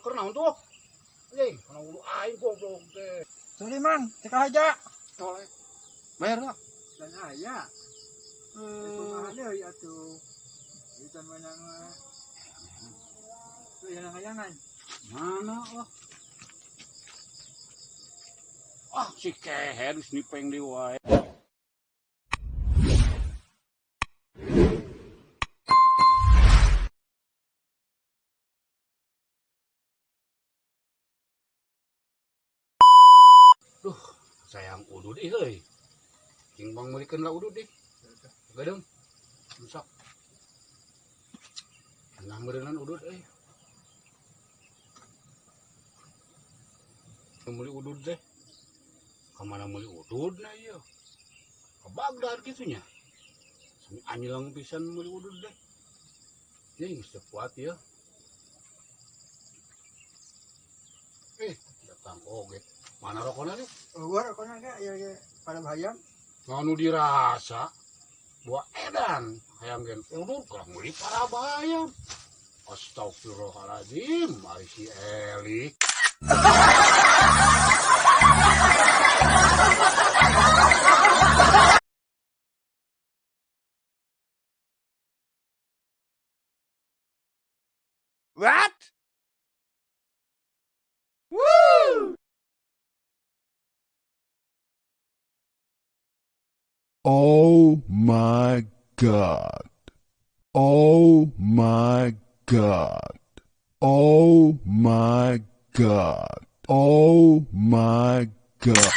Keur naon tuh? Anjing, kana ulu aing goblok teh. Sorry Mang, cek aja. Toleh. Bayar lah. Dan aya. Kumaha deui atuh. Itu menang mah. Hayangan. Mana lah? Ah, si keher geus nipeng deui wae. Duh, sayang udud ih euy. Cing bang meulikeun lah udud ih. Gadeung. Sok. Nah meureunan udud euy. Meuli udud teh. Kamana meuli udud na ieu? Ka Bagdad kitu nya. Sami anjeung pisan meuli udud teh. Ye geus teu kuat ieu. Datang oge. Mana rokona teh? Eueuh rokona ge ieu ge pada hayam. Anu dirasa buah edan hayang gen udud kurang meuli para bayam. Astagfirullahaladzim, ari si Eli. What? Woo! Oh my God. Oh my God. Oh my God. Oh my God.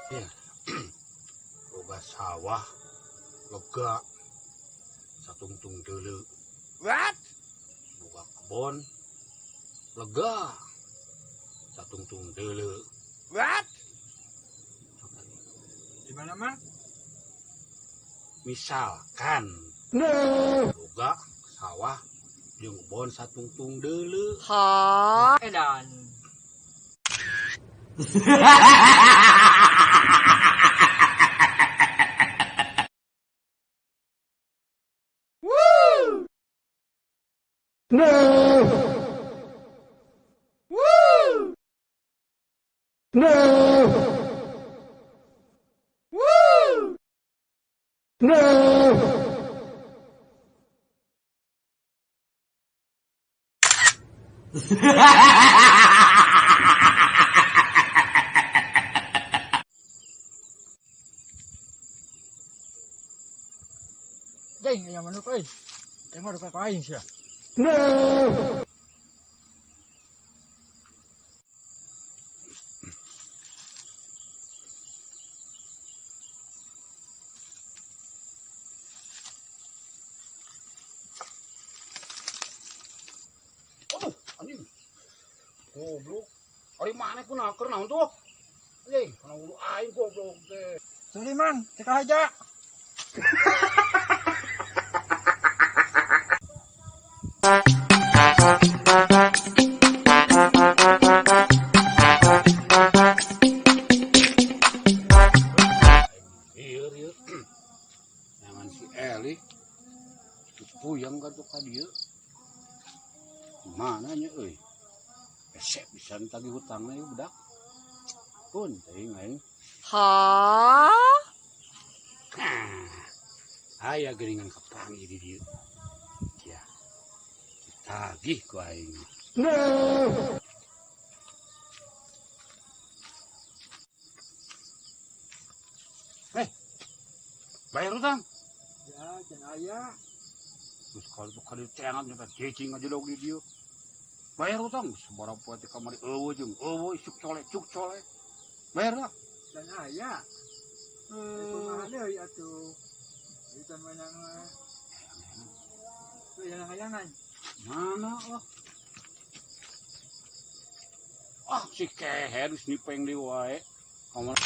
Ya. Boga sawah lega satungtung deuleu. What? Boga kebon lega satungtung deuleu. What? Di mana Mang? Misalkan boga sawah jeung kebon satungtung deuleu. Ha? Edan. Woo! No! Woo! No! Woo! No! Jeng, aya manuk euy. Teh mah rokok aing sia. No! Aduh, anjing. Goblok. Ari maneh kunaon keur naon tuh? Anjing, kana ulu aing goblok teh. Sorry Mang, cek aja. Iya, iya. Jangan si Eli. Puyeng ka tuh ka dieu. Mana nya euy? Esek pisan tagih hutangna ieu budak. Pun teuing aing. Ha? Nah, aya geuningan kapanggih di dieu. Ya. Ditagih ku aing. No! Bayar hutang. Ya, can aya. Terus kalau tuh kali cengat nyata cicing aja dong di dieu. Bayar hutang sabaraha poe teh kamari eueuh jeung eueuh isuk colek cuk colek. Bayar lah. Dan aya. Kumaha deui atuh. Itu menang mah. Hayangan. Mana lah? Ah, si kehed geus nipeng deui wae. Kamana?